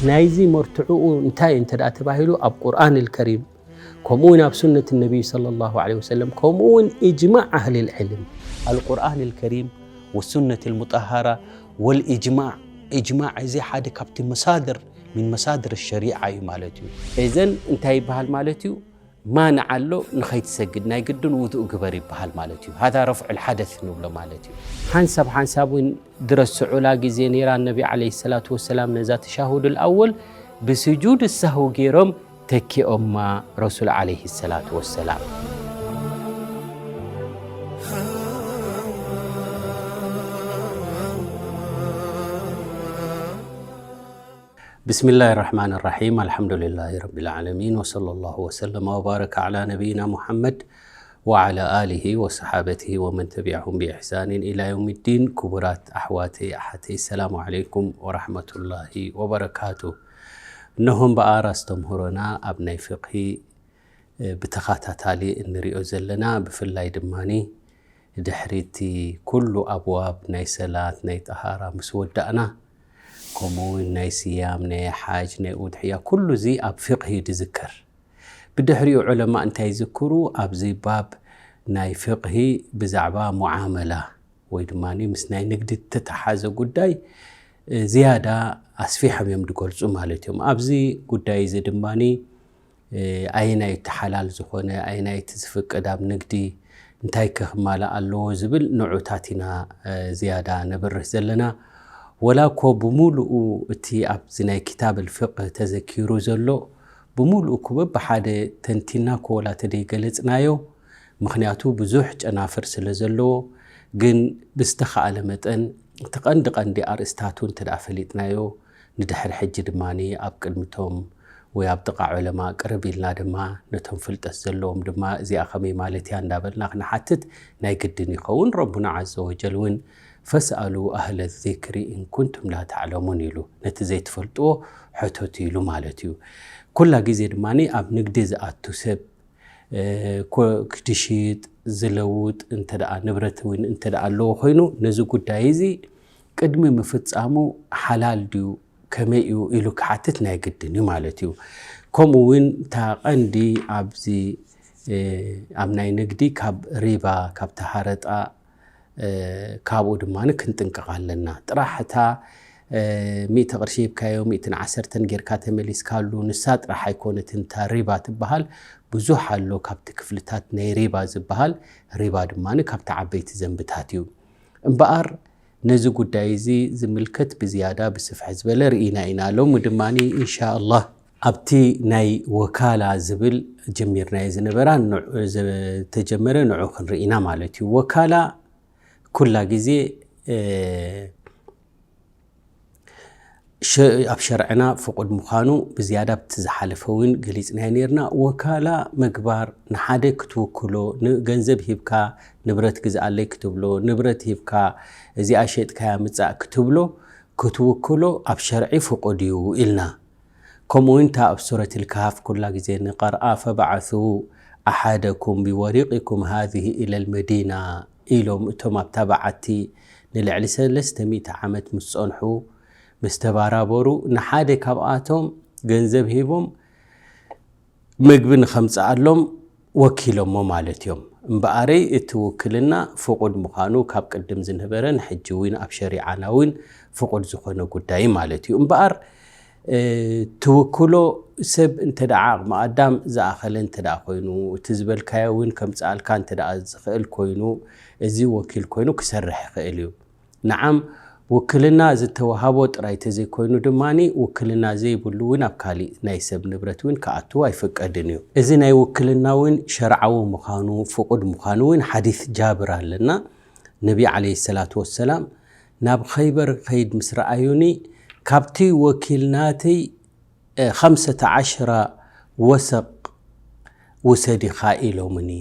ናይዚ መርትዕኡ እንታይ እንተ ደኣ ተባሂሉ፣ ኣብ ቁርኣን ኣልከሪም፣ ከምኡ እውን ኣብ ሱነት ነቢይ ሰለላሁ ዐለይሂ ወሰለም፣ ከምኡ እውን ኢጅማዕ ኣህሊል ዕልም። ኣልቁርኣን ኣልከሪም ወሱነት ኣልሙጠሃራ ወልኢጅማዕ። ኢጅማዕ እዚ ሓደ ካብቲ መሳድር፣ ሚን መሳድር ሸሪዓ እዩ ማለት እዩ። እዘን እንታይ ይበሃል ማለት እዩ? ማንዓ ኣሎ፣ ንኸይትሰግድ ናይ ግድን ውዱእ ግበር ይበሃል ማለት እዩ። ሃዛ ረፍዑል ሓደስ ንብሎ ማለት እዩ። ሓንሳብ ሓንሳብ እውን ድረስዑላ ግዜ ነይራ፣ ነቢ ዓለይሂ ሰላቱ ወሰላም ነዛ ተሻሁዱል ኣወል ብስጁድ ሳህው ገይሮም ተኪኦማ ረሱል ዓለይሂ ሰላቱ ወሰላም። بسم الله الرحمن الرحيم. الحمد لله رب العالمين، وصلى الله وسلم وبارك على نبينا محمد وعلى آله وصحابته ومن تبعهم بإحسان إلى يوم الدين. ክቡራት ኣሕዋተይ ኣሓተይ፣ ሰላሙ ዓለይኩም ወራሕመቱላሂ ወበረካቱ። እነሆ እምበኣር ኣስተምህሮና ኣብ ናይ ፍቕሂ፣ እ፣ ብተኸታታሊ እንሪኦ ዘለና፣ ብፍላይ ድማኒ ድሕሪ እቲ ኩሉ ኣብዋብ ናይ ሰላት፣ ናይ ጠሃራ ምስ ወዳእና፣ ከምኡ እውን ናይ ስያም፣ ናይ ሓጅ፣ ናይ ኡድሕያ፣ ኩሉ እዚ ኣብ ፍቕሂ እዩ ዝዝከር። ብድሕሪኡ ዑለማ እንታይ ይዝክሩ? ኣብዚ ባብ ናይ ፍቕሂ ብዛዕባ ሙዓመላ ወይ ድማ ምስ ናይ ንግዲ እተተሓዘ ጉዳይ፣ እ፣ ዝያዳ ኣስፊሖም እዮም ዝገልጹ ማለት እዮም። ኣብዚ ጉዳይ እዚ ድማ፣ እ፣ ኣየናይ እቲ ሓላል ዝኾነ፣ ኣየናይ እቲ ዝፍቀድ ኣብ ንግዲ፣ እንታይ ከ ክማላእ ኣለዎ ዝብል ንዑታት ኢና፣ እ፣ ዝያዳ ነብርህ ዘለና። ወላ እኮ ብምሉኡ እቲ ኣብዚ ናይ ኪታብ ኣልፍቅህ ተዘኪሩ ዘሎ፣ ብምሉኡ እኮ በብሓደ ተንቲና እኮ ወላ ተደይገለጽናዮ፣ ምኽንያቱ ብዙሕ ጨናፍር ስለ ዘለዎ፣ ግን ብዝተኻእለ መጠን እቲ ቀንዲ ቀንዲ ኣርእስታቱ እንተ ደኣ ፈሊጥናዮ፣ ንድሕሪ ሕጂ ድማ ኣብ ቅድሚቶም ወይ ኣብ ጥቓ ዑለማ ቅርብ ኢልና ድማ ነቶም ፍልጠት ዘለዎም ድማ እዚኣ ከመይ ማለት እያ እንዳበልና ክንሓትት ናይ ግድን ይኸውን። ረቡና ዓዘ ወጀል እውን ፈስኣሉ ኣህለ ዚክሪ ኢን ኩንቱም ላ ተዕለሙን ኢሉ፣ ነቲ ዘይትፈልጥዎ ሕተቱ ኢሉ ማለት እዩ። ኩላ ግዜ ድማ ኣብ ንግዲ ዝኣቱ ሰብ፣ እ፣ ኮ-፣ ክድሽጥ ዝለውጥ እንተ ደኣ ንብረት እውን እንተ ደኣ ኣለዎ ኮይኑ፣ ነዚ ጉዳይ እዚ ቅድሚ ምፍጻሙ ሓላል ድዩ ከመይ እዩ ኢሉ ክሓትት ናይ ግድን እዩ ማለት እዩ። ከምኡ እውን እታ ቀንዲ ኣብዚ፣ እ፣ ኣብ ናይ ንግዲ ካብ ሪባ፣ ካብ ተሃረጣ፣ እ፣ ካብኡ ድማ ክንጥንቀቕ ኣለና። ጥራሕ እታ፣ እ፣ ሚእቲ ቅርሺ ሂብካዮ፣ ሚእትን ዓሰርተን ጌርካ ተመሊስካሉ፣ ንሳ ጥራሕ ኣይኮነትን እታ ሪባ ትበሃል፣ ብዙሕ ኣሎ ካብቲ ክፍልታት ናይ ሪባ ዝበሃል። ሪባ ድማ ካብቲ ዓበይቲ ዘንብታት እዩ። እምበኣር ነዚ ጉዳይ እዚ ዝምልከት ብዝያዳ ብስፍሕ ዝበለ ርኢና ኢና። ሎሚ ድማ ኢንሻ ኣላህ ኣብቲ ናይ ወካላ ዝብል ጀሚርናዮ ዝነበራ ንዑ-፣ ዝተጀመረ ንዑ ክንርኢ ኢና ማለት እዩ። ወካላ ኩላ ግዜ፣ እ፣ ሸ-፣ ኣብ ሸርዕና ፍቁድ ምዃኑ ብዝያዳ ኣብቲ ዝሓለፈ እውን ገሊጽናዮ ነይርና። ወካላ ምግባር፣ ንሓደ ክትውክሎ፣ ን-፣ ገንዘብ ሂብካ ንብረት ግዝኣለይ ክትብሎ፣ ንብረት ሂብካ እዚኣ ሸጥካያ ምጻእ ክትብሎ፣ ክትውክሎ ኣብ ሸርዒ ፍቁድ እዩ ኢልና። ከምኡ እውን እታ ኣብ ሱረት ልካህፍ ኩላ ግዜ ንቐርኣ፣ ፈብዓሱ ኣሓደኩም ቢወሪቂኩም ሃዚህ ኢለል መዲና ኢሎም እቶም ኣብታ በዓቲ ንልዕሊ ሰለስተ ሚእቲ ዓመት ምስ ጸንሑ፣ ምስ ተባራበሩ፣ ንሓደ ካብኣቶም ገንዘብ ሂቦም ምግቢ ንኸምጽኣሎም ወኪሎሞ ማለት እዮም። እምበኣረይ እቲ ውክልና ፍቑድ ምዃኑ ካብ ቅድም ዝነበረ ንሕጂ እውን ኣብ ሸሪዓና እውን ፍቑድ ዝኾነ ጉዳይ ማለት እዩ። እምበኣር፣ እ፣ ትውክሎ ሰብ እንተ ደኣ ዓቕሚ ኣዳም ዝኣኸለ እንተ ደኣ ኮይኑ፣ እቲ ዝበልካዮ እውን ከምጽኣልካ እንተ ደኣ ዝኽእል ኮይኑ፣ እዚ ወኪል ኮይኑ ክሰርሕ ይኽእል እዩ። ነዓም፣ ውክልና ዝተዋሃቦ ጥራይ ተዘይኮይኑ ድማ፣ ውክልና ዘይብሉ እውን ኣብ ካሊእ ናይ ሰብ ንብረት እውን ክኣቱ ኣይፍቀድን እዩ። እዚ ናይ ውክልና እውን ሸርዓዊ ምዃኑ፣ ፍቑድ ምዃኑ እውን ሓዲስ ጃብር ኣለና። ነቢ ዓለይሂ ሰላቱ ወሰላም ናብ ኸይበር ከይድ ምስ ረኣዩኒ፣ ካብቲ ወኪል ናተይ እ፣ ኸምሰተ ዓሽራ ወሰቕ ውሰድ ኢኻ ኢሎምኒ።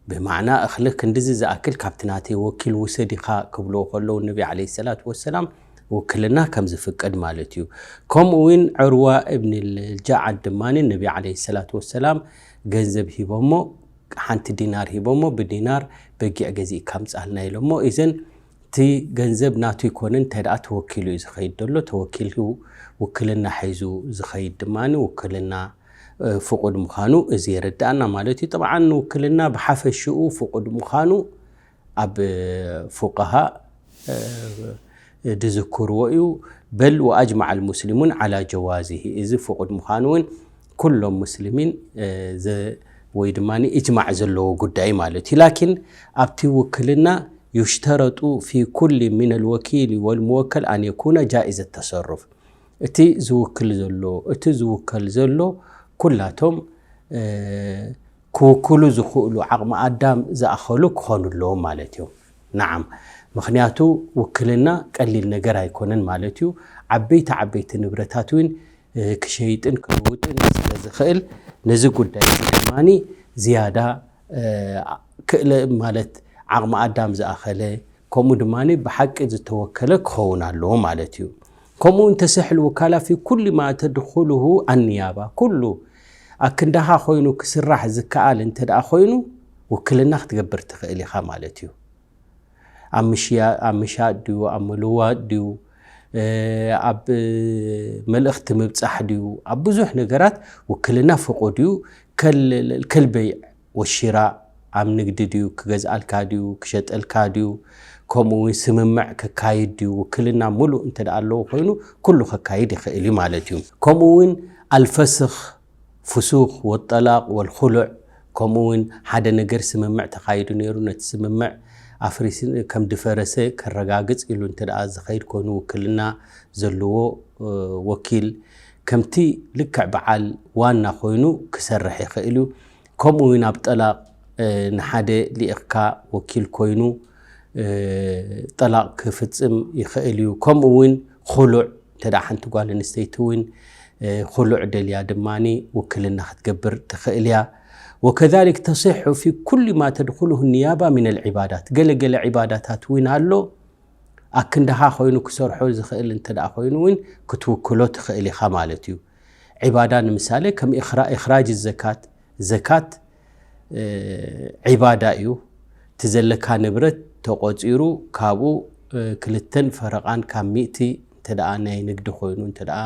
ብማዕና እኽሊ ክንድዚ ዝኣክል ካብቲ ናተይ ወኪል ውሰድ ኢኻ ክብልዎ ከለዉ፣ ነቢ ዓለይሂ ሰላቱ ወሰላም ውክልና ከም ዝፍቀድ ማለት እዩ። ከምኡ እውን ዕርዋ እብን ልጃዓድ ድማ ነቢ ዓለይሂ ሰላቱ ወሰላም ገንዘብ ሂቦሞ፣ ሓንቲ ዲናር ሂቦሞ፣ ብዲናር በጊዕ ገዚእካ ምጻልና ኢሎሞ። እዘን እቲ ገንዘብ ናቱ ይኮነ እንተ ደኣ ተወኪሉ እዩ ዝኸይድ ዘሎ። ተወኪሉ ውክልና ሒዙ ዝኸይድ ድማ ውክልና ፍቁድ ምዃኑ እዚ የረድኣና ማለት እዩ። ጥብዓን ውክልና ብሓፈሽኡ ፍቁድ ምዃኑ ኣብ ፉቀሃ ድዝክርዎ እዩ። በል ወኣጅማዕ ልሙስሊሙን ዓላ ጀዋዚሂ፣ እዚ ፍቁድ ምዃኑ እውን ኩሎም ሙስሊሚን ወይ ድማ እጅማዕ ዘለዎ ጉዳይ ማለት እዩ። ላኪን ኣብቲ ውክልና ዩሽተረጡ ፊ ኩል ሚን ልወኪል ወልሙወከል ኣን የኩነ ጃኢዘ ተሰሩፍ፣ እቲ ዝውክል ዘሎ እቲ ዝውከል ዘሎ ኩላቶም ክውክሉ ዝኽእሉ ዓቕሚ ኣዳም ዝኣኸሉ ክኾኑ ኣለዎም ማለት እዩ። ነዓም፣ ምኽንያቱ ውክልና ቀሊል ነገር ኣይኮነን ማለት እዩ። ዓበይቲ ዓበይቲ ንብረታት እውን ክሸይጥን ክልውጥን ስለ ዝኽእል ነዚ ጉዳይ ድማ ዝያዳ ክእለ ማለት ዓቕሚ ኣዳም ዝኣኸለ ከምኡ ድማ ብሓቂ ዝተወከለ ክኸውን ኣለዎ ማለት እዩ። ከምኡ እውን ተስሕ ልውካላ ፊ ኩል ማ ተድኹልሁ ኣንያባ፣ ኩሉ ኣክንዳኻ ኮይኑ ክስራሕ ዝከኣል እንተ ደኣ ኮይኑ ውክልና ክትገብር ትኽእል ኢኻ ማለት እዩ። ኣብ ምሽያ- ኣብ ምሻጥ ድዩ፣ ኣብ ምልዋጥ ድዩ፣ ኣብ መልእኽቲ ምብጻሕ ድዩ፣ ኣብ ብዙሕ ነገራት ውክልና ፍቑድ እዩ። ከል- ከልበይዕ ወሽራ ኣብ ንግዲ ድዩ፣ ክገዝኣልካ ድዩ፣ ክሸጠልካ ድዩ፣ ከምኡ እውን ስምምዕ ከካይድ ድዩ፣ ውክልና ሙሉእ እንተ ደኣ ኣለዎ ኮይኑ ኩሉ ከካይድ ይኽእል እዩ ማለት እዩ። ከምኡ እውን ኣልፈስኽ ፍሱኽ ወጠላቕ ወልኹሉዕ፣ ከምኡ እውን ሓደ ነገር ስምምዕ ተኻይዱ ነይሩ፣ ነቲ ስምምዕ ኣፍሪስ ከም ድፈረሰ ከረጋግጽ ኢሉ እንተ ደኣ ዝኸይድ ኮይኑ ውክልና ዘለዎ ወኪል ከምቲ ልክዕ በዓል ዋና ኮይኑ ክሰርሕ ይኽእል እዩ። ከምኡ እውን ኣብ ጠላቕ ንሓደ ልኢኽካ ወኪል ኮይኑ ጠላቕ ክፍጽም ይኽእል እዩ። ከምኡ እውን ኹሉዕ እንተ ደኣ ሓንቲ ጓል ኣንስተይቲ እውን ኹሉዕ ደልያ ድማ ውክልና ክትገብር ትኽእል እያ። ወከዛሊክ ተሲሑ ፊ ኩል ማ ተድኹልሁ ንያባ ሚን ልዒባዳት፣ ገለ ገለ ዒባዳታት እውን ኣሎ ኣክንዳኻ ኮይኑ ክሰርሖ ዝኽእል እንተ ደኣ ኮይኑ እውን ክትውክሎ ትኽእል ኢኻ ማለት እዩ። ዒባዳ ንምሳሌ ከም ኢኽራጅ ዘካት፣ ዘካት ዒባዳ እዩ። እቲ ዘለካ ንብረት ተቖጺሩ ካብኡ ክልተን ፈረቓን ካብ ሚእቲ እንተ ደኣ ናይ ንግዲ ኮይኑ እንተ ደኣ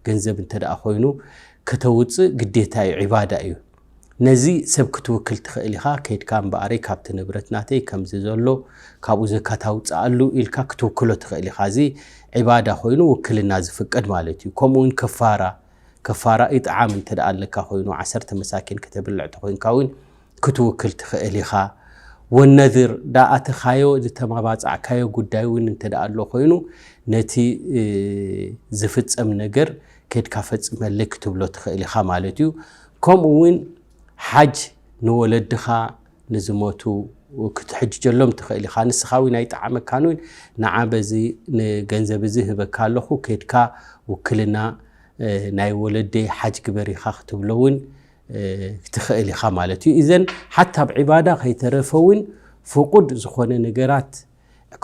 ገንዘብ እንተ ደኣ ኮይኑ ከተውጽእ ግዴታ እዩ፣ ዒባዳ እዩ። ነዚ ሰብ ክትውክል ትኽእል ኢኻ። ከይድካ እምበኣረይ ካብቲ ንብረት ናተይ ከምዚ ዘሎ ካብኡ ዘካት ኣውጽኣሉ ኢልካ ክትውክሎ ትኽእል ኢኻ። እዚ ዒባዳ ኮይኑ ውክልና ዝፍቀድ ማለት እዩ። ከምኡ እውን ከፋራ፣ ከፋራ ኢጥዓም እንተ ደኣ ኣለካ ኮይኑ ዓሰርተ መሳኪን ከተብልዕ ተኾይንካ እውን ክትውክል ትኽእል ኢኻ። ወነዝር ዳኣተኻዮ ዝተማባጻዕካዮ ጉዳይ እውን እንተ ደኣ ኣሎ ኮይኑ ነቲ ዝፍጸም ነገር ከድካ ፈጽመለይ ክትብሎ ትኽእል ኢኻ ማለት እዩ። ከምኡ እውን ሓጅ ንወለድኻ ንዝሞቱ ክትሕጅጀሎም ትኽእል ኢኻ። ንስኻ እውን ኣይጠዓመካን እውን ንዓ በዚ ንገንዘብ እዚ ህበካ ኣለኹ ከድካ ውክልና ናይ ወለደይ ሓጅ ግበር ኢኻ ክትብሎ እውን ትኽእል ኢኻ ማለት እዩ። እዘን ሓታ ኣብ ዒባዳ ከይተረፈ እውን ፍቁድ ዝኾነ ነገራት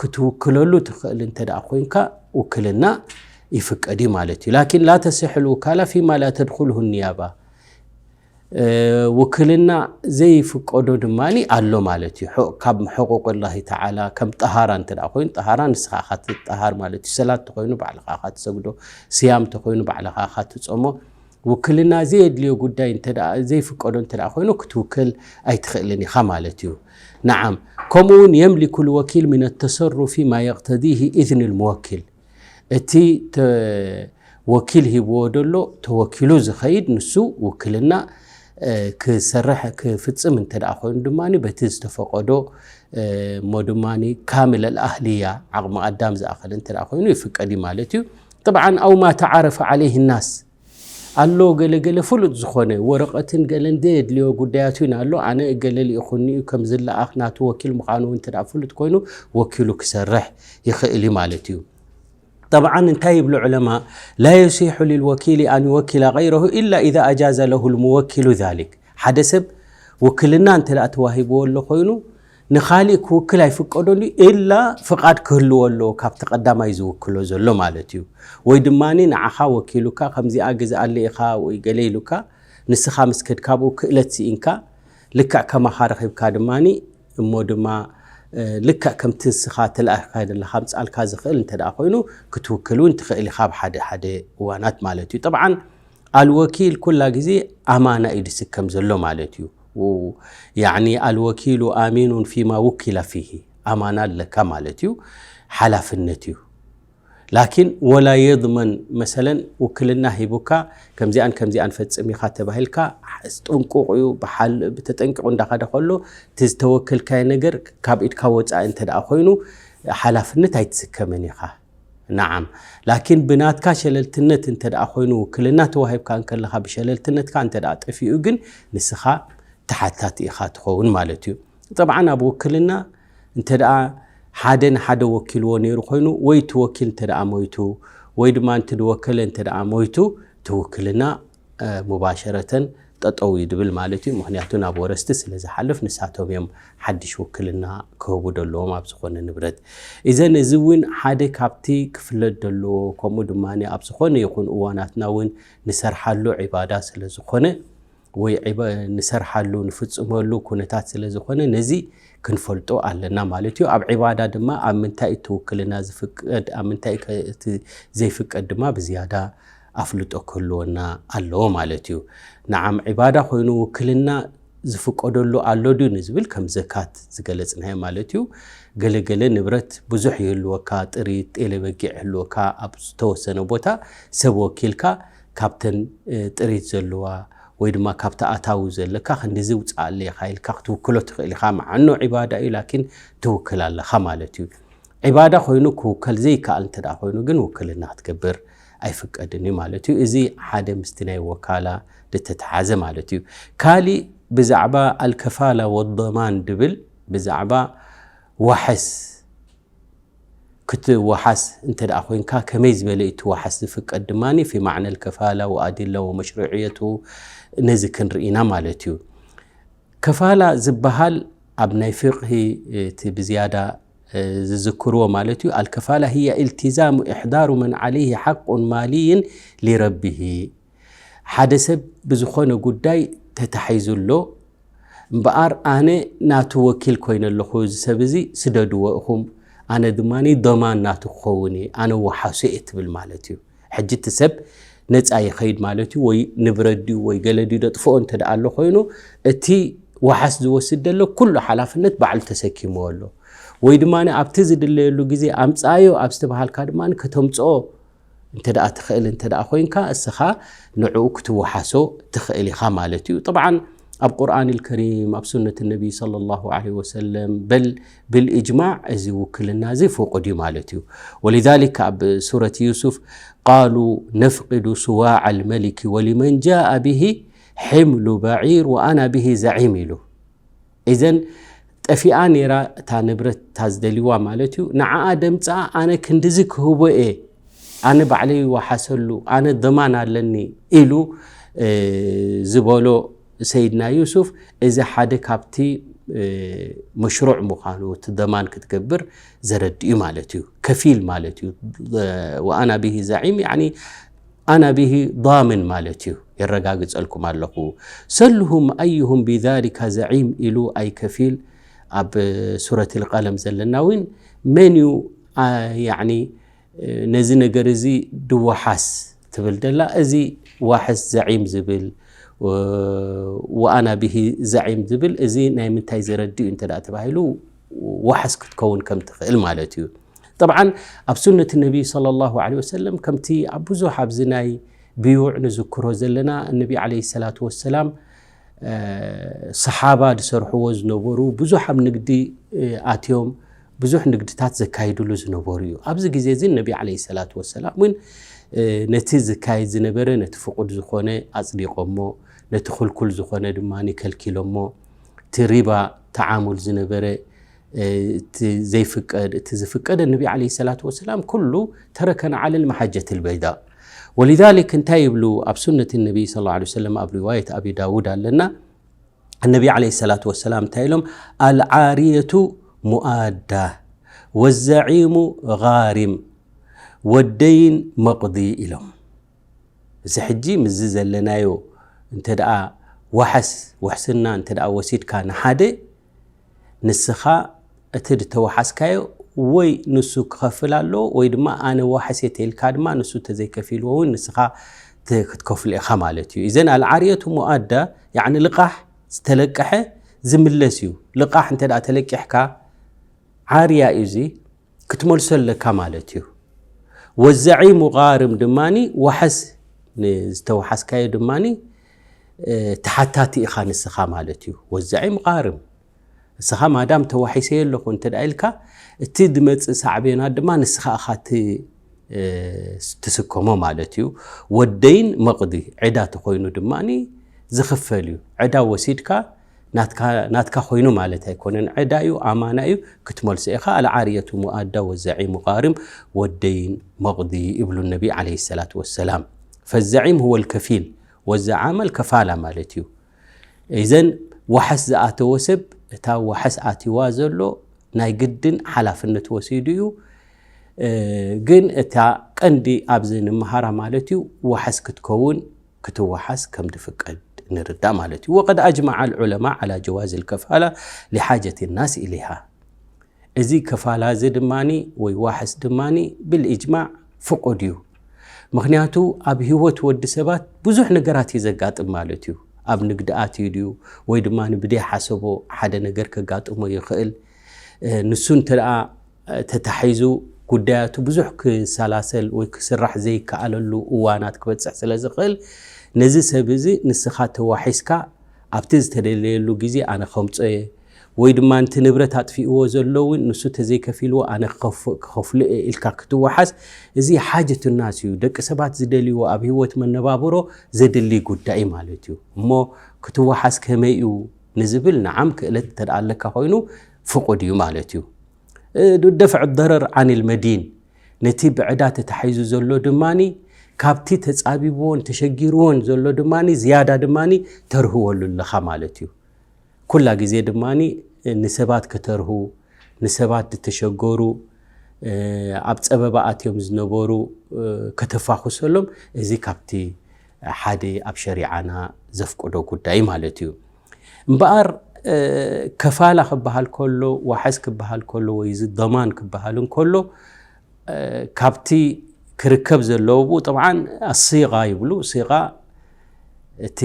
ክትውክለሉ ትኽእል እንተ ደኣ ኮይንካ ውክልና ይፍቀድ እዩ ማለት እዩ። ላኪን ላ ተሲሑ ልውካላ ፊማ ላ ተድኹልሁ ንያባ፣ ውክልና ዘይፍቀዶ ድማ ኣሎ ማለት እዩ። ካብ ሕቁቅ ላሂ ተዓላ ከም ጠሃራ እንተ ደኣ ኮይኑ ጠሃራ ንስኻ ኢኻ ትጠሃር ማለት እዩ። ሰላት ተኮይኑ ባዕልኻ ኢኻ ትሰግዶ፣ ስያም ተኮይኑ ባዕልኻ ኢኻ ትጾሞ። ውክልና ዘየድልዮ ጉዳይ እንተ ደኣ ዘይፍቀዶ እንተ ደኣ ኮይኑ ክትውክል ኣይትኽእልን ኢኻ ማለት እዩ። ነዓም፣ ከምኡ እውን የምሊኩ ልወኪል ሚን ተሰሩፊ ማ የቅተዲሂ ኢዝን ልሙወኪል፣ እቲ ወኪል ሂብዎ ደሎ ተወኪሉ ዝኸይድ ንሱ ውክልና ክሰርሕ ክፍጽም እንተ ደኣ ኮይኑ ድማ በቲ ዝተፈቀዶ እሞ ድማ ካምል ኣልኣህልያ ዓቕሚ ኣዳም ዝኣኸለ እንተ ደኣ ኮይኑ ይፍቀድ እዩ ማለት እዩ። ጥብዓን ኣው ማ ተዓረፈ ዓለይህ ናስ ኣሎ ገለ ገለ ፍሉጥ ዝኾነ ወረቐትን ገለን ዘየድልዮ ጉዳያት እውን ኣሎ። ኣነ እገለ ልኢኹኒ እዩ ከም ዝለኣኽ ናቱ ወኪል ምዃኑ እውን እንተ ደኣ ፍሉጥ ኮይኑ ወኪሉ ክሰርሕ ይኽእል እዩ ማለት እዩ። ጠብዓን እንታይ ይብሉ ዑለማ? ላ የሲሑ ሊልወኪሊ ኣን ዩወኪላ ገይረሁ ኢላ ኢዛ ኣጃዘ ለሁ ልሙወኪሉ ዛሊክ። ሓደ ሰብ ውክልና እንተ ደኣ ተዋሂብዎ ኣሎ ኮይኑ ንኻሊእ ክውክል ኣይፍቀዶን እዩ፣ ኢላ ፍቓድ ክህልዎ ኣለዎ ካብቲ ቀዳማይ ዝውክሎ ዘሎ ማለት እዩ። ወይ ድማ ንዓኻ ወኪሉካ ከምዚኣ ግዝኣለይ ኢኻ ወይ ገለ ኢሉካ ንስኻ ምስ ከድካ ብኡ ክእለት ስኢንካ ልክዕ ከማኻ ረኺብካ ድማ እሞ ድማ ልክዕ ከምቲ ንስኻ ተላኢኻ ዘለኻ ምጻልካ ዝኽእል እንተ ደኣ ኮይኑ ክትውክል እውን ትኽእል ኢኻ ኣብ ሓደ ሓደ እዋናት ማለት እዩ። ጠብዓን ኣልወኪል ኩላ ግዜ ኣማና እዩ ዝስከም ዘሎ ማለት እዩ። ያዕኒ ኣልወኪሉ ኣሚኑን ፊማ ውኪለ ፊሂ፣ ኣማና ኣለካ ማለት እዩ፣ ሓላፍነት እዩ። ላኪን ወላ የድመን መሰለን ውክልና ሂቡካ ከምዚኣን ከምዚኣን ፈጽም ኢኻ ተባሂልካ ጥንቁቕ እዩ። ብሓል ብተጠንቂቑ እንዳኸደ ከሎ እቲ ዝተወከልካዮ ነገር ካብ ኢድካ ወፃኢ እንተ ደኣ ኮይኑ ሓላፍነት ኣይትስከምን ኢኻ። ነዓም። ላኪን ብናትካ ሸለልትነት እንተ ደኣ ኮይኑ ውክልና ተዋሂብካ እንከለኻ ብሸለልትነትካ እንተ ደኣ ጠፊኡ ግን ንስኻ ተሓታቲ ኢኻ ትኸውን ማለት እዩ። ጠብዓን ኣብ ውክልና እንተ ደኣ ሓደ ንሓደ ወኪልዎ ነይሩ ኮይኑ ወይ እቲ ወኪል እንተ ደኣ ሞይቱ ወይ ድማ እቲ ዝወከለ እንተ ደኣ ሞይቱ እቲ ውክልና ሙባሸረተን ጠጠው እዩ ድብል ማለት እዩ። ምክንያቱ ናብ ወረስቲ ስለ ዝሓልፍ ንሳቶም እዮም ሓድሽ ውክልና ክህቡ ደለዎም ኣብ ዝኾነ ንብረት። እዘን እዚ እውን ሓደ ካብቲ ክፍለጥ ደለዎ፣ ከምኡ ድማ ኣብ ዝኾነ ይኹን እዋናትና እውን ንሰርሓሉ ዒባዳ ስለ ዝኾነ ወይ ንሰርሓሉ ንፍጽመሉ ኩነታት ስለ ዝኾነ ነዚ ክንፈልጦ ኣለና ማለት እዩ። ኣብ ዒባዳ ድማ ኣብ ምንታይ እቲ ውክልና ዝፍቀድ ኣብ ምንታይ እቲ ዘይፍቀድ ድማ ብዝያዳ ኣፍልጦ ክህልወና ኣለዎ ማለት እዩ። ንዓም ዒባዳ ኮይኑ ውክልና ዝፍቀደሉ ኣሎ ድዩ ንዝብል ከም ዘካት ዝገለጽናዮ ማለት እዩ። ገለገለ ንብረት ብዙሕ ይህልወካ፣ ጥሪት ጤለ በጊዕ ይህልወካ፣ ኣብ ዝተወሰነ ቦታ ሰብ ወኪልካ ካብተን ጥሪት ዘለዋ ወይ ድማ ካብቲ ኣታዊ ዘለካ ክንዲዚ ውፅኣለይ ኢኻ ኢልካ ክትውክሎ ትኽእል ኢኻ። መዓኖ ዒባዳ እዩ፣ ላኪን ትውክል ኣለኻ ማለት እዩ። ዒባዳ ኮይኑ ክውከል ዘይከኣል እንተ ደኣ ኮይኑ ግን ውክልና ክትገብር ኣይፍቀድን እዩ ማለት እዩ። እዚ ሓደ ምስቲ ናይ ወካላ ዝተተሓዘ ማለት እዩ። ካሊእ ብዛዕባ ኣልከፋላ ወዶማን ድብል ብዛዕባ ዋሕስ ክትወሓስ እንተ ደኣ ኮይንካ ከመይ ዝበለ እዩ እቲ ዋሕስ ዝፍቀድ ድማ ፊ ማዕነ ልከፋላ ወኣዲላ ወመሽሩዕየቱ ነዚ ክንርኢና ማለት እዩ። ከፋላ ዝበሃል ኣብ ናይ ፍቅሂ እቲ ብዝያዳ ዝዝክርዎ ማለት እዩ። ኣልከፋላ ህያ ኢልቲዛሙ ኢሕዳሩ መን ዓለይህ ሓቁን ማልይን ሊረቢሂ፣ ሓደ ሰብ ብዝኾነ ጉዳይ ተታሒዙ ኣሎ እምበኣር ኣነ ናቱ ወኪል ኮይነ ኣለኹ፣ እዚ ሰብ እዚ ስደድዎ ኢኹም፣ ኣነ ድማ ዶማን ናቱ ክኸውን እየ፣ ኣነ ወሓሱ እየ ትብል ማለት እዩ። ሕጂ እቲ ሰብ ነፃ ይኸይድ ማለት እዩ። ወይ ንብረት ድዩ ወይ ገለ ድዩ ደጥፍኦ እንተ ደኣ ኣሎ ኮይኑ እቲ ዋሓስ ዝወስድ ዘሎ ኩሉ ሓላፍነት ባዕሉ ተሰኪምዎ ኣሎ። ወይ ድማ ኣብቲ ዝድለየሉ ግዜ ኣምፃዮ ኣብ ዝተባሃልካ ድማ ከተምፅኦ እንተ ደኣ ትኽእል እንተ ደኣ ኮይንካ እስኻ ንዕኡ ክትወሓሶ ትኽእል ኢኻ ማለት እዩ። ጠብዓን ኣብ ቁርኣን ልከሪም ኣብ ሱነት ነቢይ صلى الله عليه وسلم በል ብልእጅማዕ እዚ ውክልና እዚ ፍቁድ እዩ ማለት እዩ። ወሊዛሊክ ኣብ ሱረት ዩሱፍ ቃሉ ነፍቅዱ ስዋዕ ልመሊኪ ወሊመን ጃአ ብሂ ሕምሉ በዒር ወኣና ብሂ ዘዒም ኢሉ። እዘን ጠፊኣ ነይራ እታ ንብረት እታ ዝደልይዋ ማለት እዩ። ንዓኣ ደምፃ ኣነ ክንድዚ ክህቦ እየ ኣነ ባዕለይ ይወሓሰሉ ኣነ ደማን ኣለኒ ኢሉ ዝበሎ ሰይድና ዩሱፍ እዚ ሓደ ካብቲ መሽሩዕ ምዃኑ እቲ ደማን ክትገብር ዘረድእ እዩ ማለት እዩ። ከፊል ማለት እዩ። ወኣና ብሂ ዘዒም ያኒ ኣና ብሂ ዳምን ማለት እዩ። የረጋግፀልኩም ኣለኹ። ሰልሁም ኣዩሁም ቢዛሊካ ዘዒም ኢሉ ኣይ ከፊል ኣብ ሱረት ልቀለም ዘለና እውን መን እዩ ያኒ ነዚ ነገር እዚ ድወሓስ ትብል ደላ። እዚ ዋሕስ ዘዒም ዝብል ወኣና ብሂ ዘዒም ዝብል እዚ ናይ ምንታይ ዘረድእ እዩ እንተ ተባሂሉ ዋሕስ ክትከውን ከም ትኽእል ማለት እዩ። ጠብዓን ኣብ ሱነት ነቢ صلى الله عليه وسلم ከምቲ ኣብ ብዙሕ ኣብዚ ናይ ብዩዕ ንዝክሮ ዘለና እነቢ ዓለይሂ ሰላቱ ወሰላም ሰሓባ ዝሰርሕዎ ዝነበሩ ብዙሕ ኣብ ንግዲ ኣትዮም ብዙሕ ንግድታት ዘካይድሉ ዝነበሩ እዩ። ኣብዚ ግዜ እዚ ነቢ ዓለይሂ ሰላቱ ወሰላም እውን ነቲ ዝካየድ ዝነበረ ነቲ ፍቁድ ዝኾነ ኣፅዲቆሞ ነቲ ክልኩል ዝኾነ ድማ ከልኪሎሞ እቲ ሪባ ተዓሙል ዝነበረ እቲ ዘይፍቀድ እቲ ዝፍቀደ ነቢ ዓለይሂ ሰላቱ ወሰላም ኩሉ ተረከና ዓለል መሓጀት ልበይዳ። ወሊዛሊክ እንታይ ይብሉ ኣብ ሱነት ነቢ صلى الله عليه وسلم ኣብ ሪዋየት ኣቢ ዳውድ ኣለና። ነቢ ዓለይሂ ሰላቱ ወሰላም እንታይ ኢሎም ኣልዓርየቱ ሙኣዳ ወዘዒሙ ጋሪም ወደይን መቕዲ ኢሎም። እዚ ሕጂ ምስዚ ዘለናዮ እንተ ደኣ ዋሕስ ውሕስና እንተ ደኣ ወሲድካ ንሓደ ንስኻ እቲ ዝተዋሓስካዮ ወይ ንሱ ክኸፍል ኣለዎ ወይ ድማ ኣነ ዋሕስ እየ ተይልካ ድማ ንሱ ተዘይከፊልዎ እውን ንስኻ ት-፣ ክትከፍሎ ኢኻ ማለት እዩ። እዘን ኣልዓርየቱ ሙኣዳ ያዕኒ ልቓሕ ዝተለቀሐ ዝምለስ እዩ። ልቓሕ እንተ ደኣ ተለቂሕካ ዓርያ እዩ እዚ ክትመልሶ ኣለካ ማለት እዩ። ወዘዒሙ ቃርም ድማኒ ዋሕስ ንዝተዋሓስካዮ ድማኒ እ፣ ተሓታቲ ኢኻ ንስኻ ማለት እዩ። ወዘዒም ቃርም እስኻ ማዳም ተዋሒሰ ኣለኹ እንተ ደኣ ኢልካ እቲ ዝመጽእ ሳዕቤናት ድማ ንስኻ ኢኻ ት-፣ እ፣ ትስከሞ ማለት እዩ። ወደይን መቕዲ ዕዳ ተኾይኑ ድማ ዝኽፈል እዩ። ዕዳ ወሲድካ ናትካ ናትካ ኮይኑ ማለት ኣይኮነን። ዕዳ እዩ፣ ኣማና እዩ፣ ክትመልሶ ኢኻ። ኣልዓርየቱ ሙኣዳ ወዘዒሙ ቃርም ወደይን መቕዲ ይብሉ ነቢ ዓለይሂ ሰላቱ ወሰላም። ፈዘዒም ሁወ ልከፊል ወዘዓመ ልከፋላ ማለት እዩ። እዘን ዋሕስ ዝኣተወ ሰብ እታ ዋሕስ ኣትዋ ዘሎ ናይ ግድን ሓላፍነት ወሲዱ እዩ። እ፣ ግን እታ ቀንዲ ኣብዚ ንምሃራ ማለት እዩ ዋሕስ ክትከውን ክትወሓስ ከም ዝፍቀድ ንርዳእ ማለት እዩ። ወቀድ ኣጅመዐ ልዑለማ ዓላ ጀዋዝ ልከፋላ ሊሓጀት ናስ ኢሊሃ። እዚ ከፋላ እዚ ድማኒ ወይ ዋሕስ ድማኒ ብልእጅማዕ ፍቁድ እዩ። ምኽንያቱ ኣብ ህይወት ወዲ ሰባት ብዙሕ ነገራት እዩ ዘጋጥም ማለት እዩ። ኣብ ንግዲ ኣትዩ ድዩ ወይ ድማ ብደይ ሓሰቦ ሓደ ነገር ከጋጥሞ ይኽእል። እ፣ ንሱ እንተ ደኣ ተታሒዙ ጉዳያቱ ብዙሕ ክሰላሰል ወይ ክስራሕ ዘይከኣለሉ እዋናት ክበጽሕ ስለ ዝኽእል ነዚ ሰብ እዚ ንስኻ ተዋሒስካ ኣብቲ ዝተደለየሉ ግዜ ኣነ ከምጾ እየ ወይ ድማ ነቲ ንብረት ኣጥፊእዎ ዘሎ እውን ንሱ ተዘይከፊልዎ ኣነ ክኸፍ-፣ ክኸፍሎ እየ ኢልካ ክትወሓስ፣ እዚ ሓጀት ናስ እዩ። ደቂ ሰባት ዝደልይዎ ኣብ ህይወት መነባብሮ ዘድሊ ጉዳይ ማለት እዩ። እሞ ክትወሓስ ከመይ እዩ ንዝብል፣ ንዓም ክእለት እንተ ደኣ ኣለካ ኮይኑ ፍቑድ እዩ ማለት እዩ። እ፣ ደፍዕ ደረር ዓን ልመዲን፣ ነቲ ብዕዳ ተታሒዙ ዘሎ ድማኒ ካብቲ ተጻቢብዎን ተሸጊርዎን ዘሎ ድማኒ ዝያዳ ድማኒ ተርህወሉ ኣለኻ ማለት እዩ። ኩላ ግዜ ድማኒ ንሰባት ከተርሁ፣ ንሰባት ዝተሸገሩ፣ እ፣ ኣብ ጸበባ ኣትዮም ዝነበሩ፣ እ፣ ከተፋኹሰሎም፣ እዚ ካብቲ ሓደ ኣብ ሸሪዓና ዘፍቅዶ ጉዳይ ማለት እዩ። እምበኣር፣ እ፣ ከፋላ ክበሃል ከሎ፣ ዋሕስ ክበሃል ከሎ፣ ወይ እዚ ዶማን ክበሃል እንከሎ፣ እ፣ ካብቲ ክርከብ ዘለዎ ብኡ፣ ጠብዓን ኣሲጋ ይብሉ። ሲጋ እቲ፣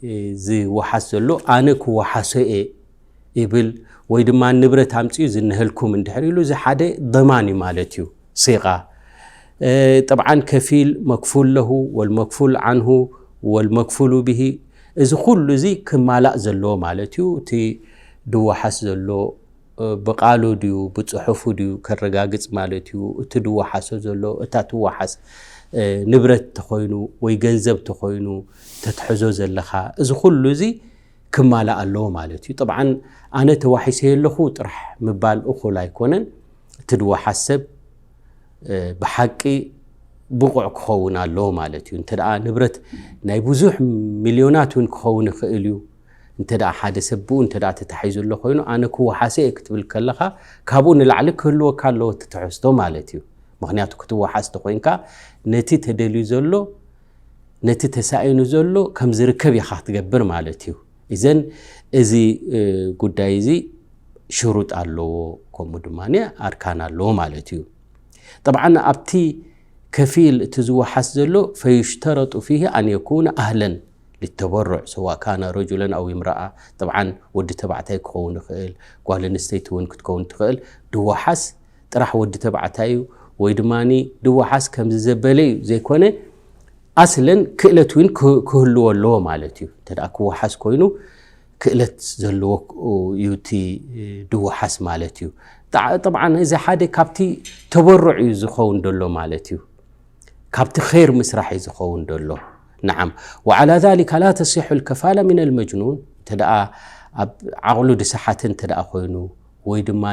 እ፣ ዝወሓስ ዘሎ ኣነ ክወሓሶ እየ ይብል፣ ወይ ድማ ንብረት ኣምጽኡ ዝንህልኩም እንድሕር ኢሉ፣ እዚ ሓደ ዶማን እዩ ማለት እዩ። ሲጋ፣ እ፣ ጠብዓን ከፊል መክፉል ለሁ ወልመክፉል ዓንሁ ወልመክፉሉ ብሂ፣ እዚ ኩሉ እዚ ክማላእ ዘለዎ ማለት እዩ። እቲ ድወሓስ ዘሎ፣ እ፣ ብቃሉ ድዩ ብጽሑፉ ድዩ ከረጋግጽ ማለት እዩ። እቲ ድወሓሶ ዘሎ፣ እታ ትወሓስ፣ እ፣ ንብረት ተኾይኑ ወይ ገንዘብ ተኾይኑ ተትሕዞ ዘለኻ፣ እዚ ኩሉ እዚ ክማላእ ኣለዎ ማለት እዩ። ጠብዓን ኣነ ተዋሒሰ ኣለኹ ጥራሕ ምባል እኹል ኣይኮነን። እቲ ድወሓስ ሰብ፣ እ፣ ብሓቂ ብቑዕ ክኸውን ኣለዎ ማለት እዩ። እንተ ደኣ ንብረት ናይ ብዙሕ ሚልዮናት እውን ክኸውን ይኽእል እዩ። እንተ ደኣ ሓደ ሰብ ብኡ እንተ ደኣ ተታሒዙ ኣሎ ኮይኑ፣ ኣነ ክወሓሰ እየ ክትብል ከለኻ፣ ካብኡ ንላዕሊ ክህልወካ ኣለዎ እቲ ትሕዝቶ ማለት እዩ። ምኽንያቱ ክትወሓስ ተኾይንካ፣ ነቲ ተደልዩ ዘሎ፣ ነቲ ተሳኢኑ ዘሎ ከም ዝርከብ ኢኻ ክትገብር ማለት እዩ። እዘን እዚ፣ እ፣ ጉዳይ እዚ ሽሩጥ ኣለዎ፣ ከምኡ ድማ ኣርካን ኣለዎ ማለት እዩ። ጠብዓን ኣብቲ ከፊል እቲ ዝወሓስ ዘሎ ፈዩሽተረጡ ፊሂ ኣን የኩነ ኣህለን ሊተበሩዕ ሰዋእ ካነ ረጁለን ኣው እምረኣ። ጠብዓን ወዲ ተባዕታይ ክኸውን ይኽእል፣ ጓል ኣንስተይቲ እውን ክትከውን ትኽእል። ድወሓስ ጥራሕ ወዲ ተባዕታይ እዩ ወይ ድማ ድወሓስ ከምዚ ዘበለ እዩ ዘይኮነ፣ ኣስለን ክእለት እውን ክህ-፣ ክህልዎ ኣለዎ ማለት እዩ። እንተ ደኣ ክወሓስ ኮይኑ ክእለት ዘለዎ እዩ እቲ ድወሓስ ማለት እዩ። ጣ-፣ ጠብዓን እዚ ሓደ ካብቲ ተበሩዕ እዩ ዝኸውን ዘሎ ማለት እዩ። ካብቲ ኸይር ምስራሕ እዩ ዝኸውን ዘሎ። ነዓም። ወዓላ ዛሊካ ላ ተሲሑ ልከፋላ ሚን ልመጅኑን፣ እንተ ደኣ ኣብ ዓቕሉ ድሰሓተ እንተ ደኣ ኮይኑ፣ ወይ ድማ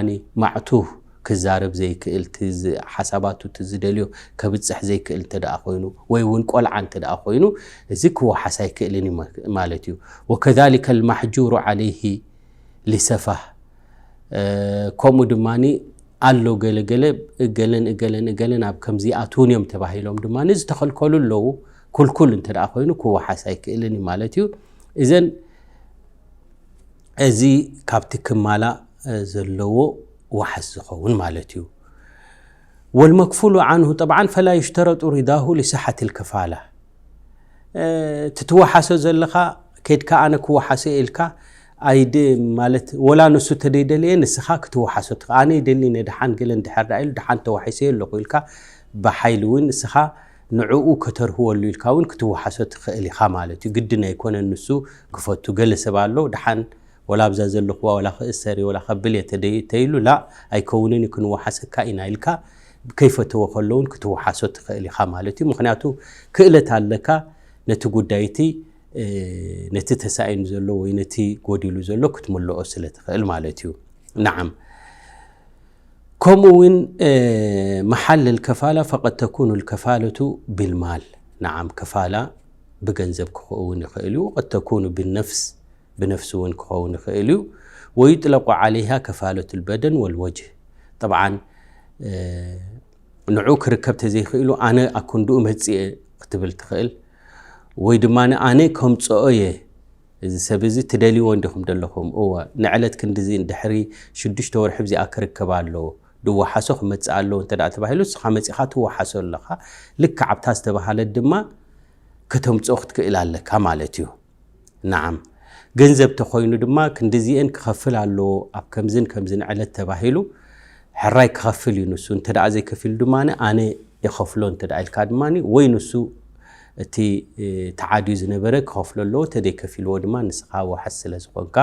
ማዕቱህ ክዛረብ ዘይክእል፣ እቲ ዝ-፣ ሓሳባቱ እቲ ዝደልዮ ከብጽሕ ዘይክእል እንተ ደኣ ኮይኑ፣ ወይ እውን ቆልዓ እንተ ደኣ ኮይኑ፣ እዚ ክወሓስ ኣይክእልን እዩ ማ-፣ ማለት እዩ። ወከዛሊከ ልማሕጁሩ ዓለይሂ ሊሰፋህ፣ እ፣ ከምኡ ድማ ኣሎ ገለ ገለ እገለን እገለን እገለን ኣብ ከምዚ ኣትውን እዮም ተባሂሎም ድማ ዝተኸልከሉ ኣለዉ። ኩልኩል እንተ ደኣ ኮይኑ ክወሓስ ኣይክእልን እዩ ማለት እዩ። እዘን እዚ ካብቲ ክማላእ፣ እ፣ ዘለዎ ዋሓስ ዝኸውን ማለት እዩ። والمكفول عنه طبعا فلا يشترط رضاه لصحة الكفالة። ትትወሓሶ ዘለኻ ከድካ ኣነ ክወሓሶ ኢልካ ኣይድ ማለት ወላ ንሱ ተደይደለየ ንስኻ ክትወሓሶ ትኽእል። ኣነ ይደሊ ነድሓን ገለ እንድሕር ዳ ኢሉ ድሓን ተዋሒሰ ኣለኹ ኢልካ ብሓይሊ እውን ንስኻ ንዕኡ ከተርህወሉ ኢልካ እውን ክትወሓሶ ትኽእል ኢኻ ማለት እዩ። ግድን ኣይኮነን ንሱ ክፈቱ። ገለ ሰብ ኣሎ ድሓን ወላ ኣብዛ ዘለኹዋ ወላ ክእሰር ወላ ከብል እየ ተደይ ተይሉ ላ ኣይከውንን እዩ ክንወሓሰካ ኢና ኢልካ ከይፈተወ ከሎ እውን ክትወሓሶ ትኽእል ኢኻ ማለት እዩ። ምክንያቱ ክእለት ኣለካ ነቲ ጉዳይቲ ነቲ ተሳኢኑ ዘሎ ወይ ነቲ ጎዲሉ ዘሎ ክትምልኦ ስለ ትኽእል ማለት እዩ። نعم ከምኡ እውን محل الكفالة فقد تكون الكفالة بالمال. نعم ከፋላ ብገንዘብ ክኸውን ይኽእል እዩ። قد تكون بالنفس ብነፍሲ እውን ክኸውን ይኽእል እዩ። ويطلق عليها كفالة البدن والوجه. طبعا ንዑ ክርከብ ተዘይኽእሉ ኣነ ኣኩንድኡ መፅእ ክትብል ትኽእል ወይ ድማ ኣነ ከምፅኦ እየ እዚ ሰብ እዚ ትደልይዎ እንዲኹም ዘለኹም እወ ንዕለት ክንድዚ ድሕሪ ሽዱሽተ ወርሒ ብዚኣ ክርከብ ኣለዎ ድወሓሶ ክመፅእ ኣለዎ እንተ ተባሂሉ ንስኻ መፂኻ ትወሓሶ ኣለኻ። ልክዕ ኣብታ ዝተባሃለት ድማ ከተምፅኦ ክትክእል ኣለካ ማለት እዩ። نعم ገንዘብ ተኾይኑ ድማ ክንድዚኤን ክኸፍል ኣለዎ ኣብ ከምዝን ከምዝን ዕለት ተባሂሉ ሕራይ ክኸፍል እዩ ንሱ እንተ ደኣ ዘይከፊሉ ድማ ኣነ የኸፍሎ እንተ ደኣ ኢልካ ድማ ወይ ንሱ እቲ ተዓድዩ ዝነበረ ክኸፍሎ ኣለዎ ተደይከፊልዎ ድማ ንስኻ ዋሓስ ስለ ዝኾንካ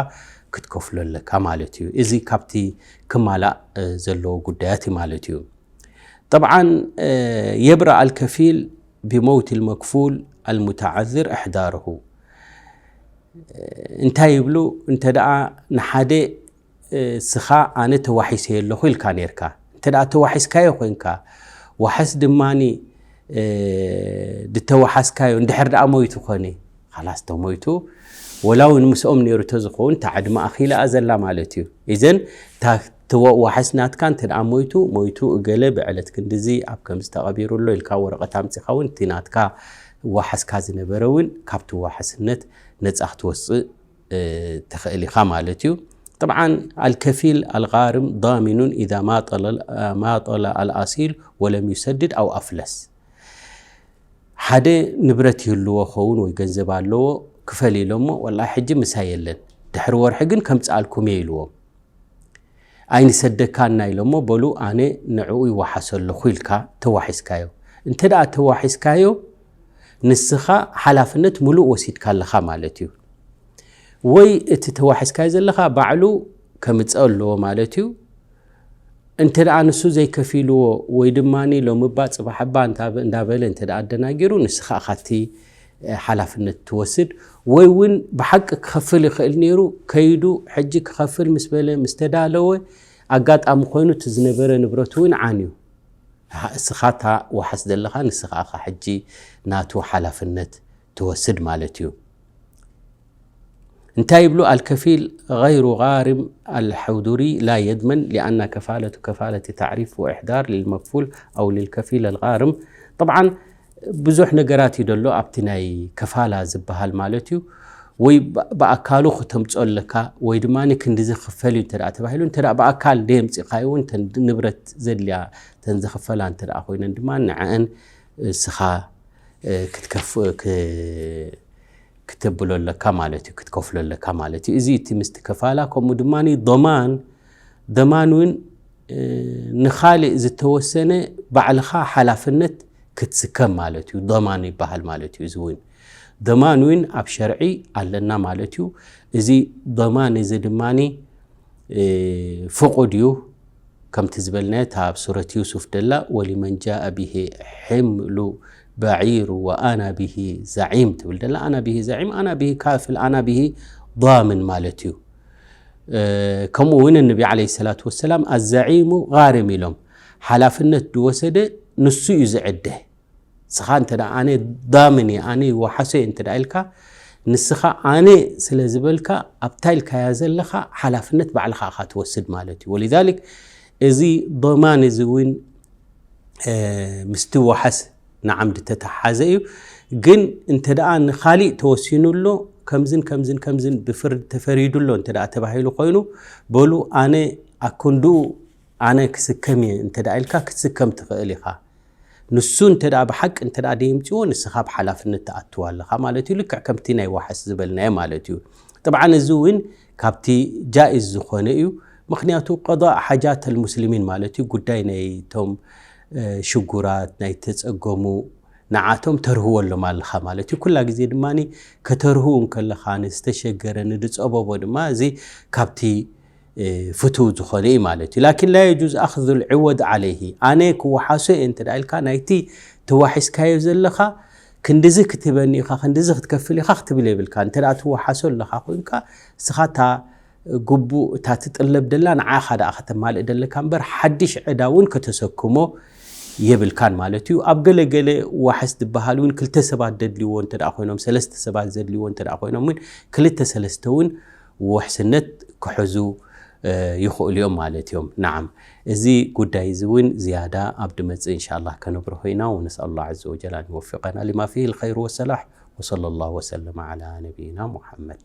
ክትከፍሎ ኣለካ ማለት እዩ። እዚ ካብቲ ክማላእ ዘለዎ ጉዳያት እዩ ማለት እዩ። طبعا يبرأ الكفيل بموت المكفول المتعذر إحضاره እንታይ ይብሉ እንተ ደኣ ንሓደ ስኻ ኣነ ተዋሒሰ ኣለኹ ኢልካ ነርካ እንተ ደኣ ተዋሒስካዮ ኮንካ ዋሕስ ድማ ድተዋሓስካዮ እንድሕር ደኣ ሞይቱ ኮነ ላስ ተሞይቱ ወላ እውን ምስኦም ነይሩ ተዝኸውን እታ ዕድመ ኣኺልኣ ዘላ ማለት እዩ። እዘን ዋሕስ ናትካ እንተ ደኣ ሞይቱ ሞይቱ እገለ ብዕለት ክንድዚ ኣብ ከምዚ ተቐቢሩ ኣሎ ኢልካ ወረቐት ኣምፂኻ እውን እቲ ናትካ ዋሕስካ ዝነበረ እውን ካብቲ ዋሕስነት ነፃ ክትወፅእ ትኽእል ኢኻ ማለት እዩ። طبعا الكفيل الغارم ضامن إذا ماطل ماطل الأصيل ولم يسدد أو أفلس ሓደ ንብረት ይህልዎ ኸውን ወይ ገንዘብ ኣለዎ ክፈል ኢሎሞ ወላ ሕጂ ምሳይ የለን ድሕሪ ወርሒ ግን ከምፅኣልኩም እየ ኢልዎም ኣይንሰደካና ኢሎሞ በሉ ኣነ ንዕኡ ይወሓሶ ኣለኹ ኢልካ ተዋሒስካዮ እንተ ደኣ ተዋሒስካዮ ንስኻ ሓላፍነት ሙሉእ ወሲድካ ኣለኻ ማለት እዩ። ወይ እቲ ተዋሒስካዮ ዘለኻ ባዕሉ ከምፅእ ኣለዎ ማለት እዩ። እንተ ደኣ ንሱ ዘይከፊልዎ ወይ ድማ ሎሚ እባ ፅባሕ እባ እንዳበለ እንተ ደኣ ኣደናጊሩ ንስኻ ኢኻ እቲ ሓላፍነት ትወስድ ወይ እውን ብሓቂ ክኸፍል ይኽእል ነይሩ ከይዱ ሕጂ ክኸፍል ምስ በለ ምስ ተዳለወ ኣጋጣሚ ኮይኑ እቲ ዝነበረ ንብረቱ እውን ዓንዩ እስኻ እታ ዋሕስ ዘለኻ ንስኻ ኢኻ ሕጂ ናቱ ሓላፍነት ትወስድ ማለት እዩ። እንታይ ይብሉ الكفيل غير غارم الحضري لا يضمن لأن كفالة كفالة تعريف وإحضار للمكفول أو للكفيل الغارم طبعا ብዙሕ ነገራት እዩ ደሎ ኣብቲ ናይ ከፋላ ዝበሃል ማለት እዩ ወይ ብኣካሉ ክተምፅኦ ኣለካ ወይ ድማ ክንዲ ዝኽፈል እዩ እንተ ተባሂሉ እንተ ብኣካል ደየምፂኻዮ እውን ንብረት ዘድልያ ተን ዝኽፈላ እንተ ኮይነን ድማ ንዕአን ስኻ ክትከፍ ክተብሎ ኣለካ ማለት እዩ ክትከፍሎ ኣለካ ማለት እዩ እዚ እቲ ምስቲ ከፋላ ከምኡ ድማ ضمان ضمان እውን ንኻልእ ዝተወሰነ ባዕልኻ ሓላፍነት ክትስከም ማለት እዩ ضمان ይበሃል ማለት እዩ እዚ እውን ضمان እውን ኣብ ሸርዒ ኣለና ማለት እዩ እዚ ضمان እዚ ድማ ፍቑድ እዩ ከምቲ ዝበልናዮ እታ ኣብ ሱረት ዩሱፍ ደላ ولمن جاء به حمل بعير وأنا به زعيم ትብል ደላ أنا به زعيم أنا به كافل أنا به ضامن ማለት እዩ ከምኡ እውን ነቢ عليه الصلاة والسلام الزعيم غارم ኢሎም ሓላፍነት ዝወሰደ ንሱ እዩ ዝዕደ ንስኻ እንተ ኣነ ضامن እየ ኣነ ይወሓሶ እየ እንተ ኢልካ ንስኻ ኣነ ስለ ዝበልካ ኣብታ ኢልካያ ዘለኻ ሓላፍነት ባዕልኻ ኢኻ ትወስድ ማለት እዩ ولذلك እዚ ضمان እዚ እውን ምስቲ ዋሕስ ንዓም ዝተተሓሓዘ እዩ ግን እንተ ንኻሊእ ተወሲኑ ኣሎ ከምዝን ከምዝን ከምዝን ብፍርድ ተፈሪዱ ኣሎ እንተ ተባሂሉ ኮይኑ በሉ ኣነ ኣኮንድኡ ኣነ ክስከም እየ እንተ ደኣ ኢልካ ክትስከም ትኽእል ኢኻ። ንሱ እንተ ደኣ ብሓቂ እንተ ደኣ ደየምፅዎ ንስኻ ብሓላፍነት ትኣትዎ ኣለኻ ማለት እዩ። ልክዕ ከምቲ ናይ ዋሕስ ዝበልናዮ ማለት እዩ። ጥብዓን እዚ እውን ካብቲ ጃኢዝ ዝኾነ እዩ። ምክንያቱ ቀضاء ሓጃት ልሙስሊሚን ማለት እዩ። ጉዳይ ናይቶም ሽጉራት ናይ ተፀገሙ ንዓቶም ተርህወሎም ኣለኻ ማለት እዩ። ኩላ ግዜ ድማ ከተርህው እንከለኻ ንዝተሸገረ ንዝፀበቦ ድማ እዚ ካብቲ ፍትው ዝኾነ እዩ ማለት እዩ። ላኪን ላ የጁዝ ኣኽዙ ልዕወድ ዓለይሂ፣ ኣነ ክወሓሶ እየ እንተ ኢልካ ናይቲ ተዋሒስካዮ ዘለኻ ክንድዚ ክትህበኒ ኢኻ ክንድዚ ክትከፍል ኢኻ ክትብል የብልካ። እንተ ትወሓሶ ኣለኻ ኮይንካ እስኻ እታ ግቡእ እታ ትጥለብ ደላ ንዓኻ ደኣ ከተማልእ ደለካ እምበር ሓድሽ ዕዳ እውን ከተሰክሞ የብልካን ማለት እዩ። ኣብ ገለገለ ዋሕስ ዝበሃል እውን ክልተ ሰባት ዘድልይዎ እንተ ኮይኖም ሰለስተ ሰባት ዘድልይዎ እንተ ኮይኖም እውን ክልተ ሰለስተ እውን ውሕስነት ክሕዙ ይኽእሉ እዮም ማለት እዮም። ናዓም፣ እዚ ጉዳይ እዚ እውን ዝያዳ ኣብ ድመፅእ እንሻላ ከነብርሆ ኢና። ونسأل الله عز وجل أن يوفقنا لما فيه الخير والصلاح. وصلى الله وسلم على نبينا محمد.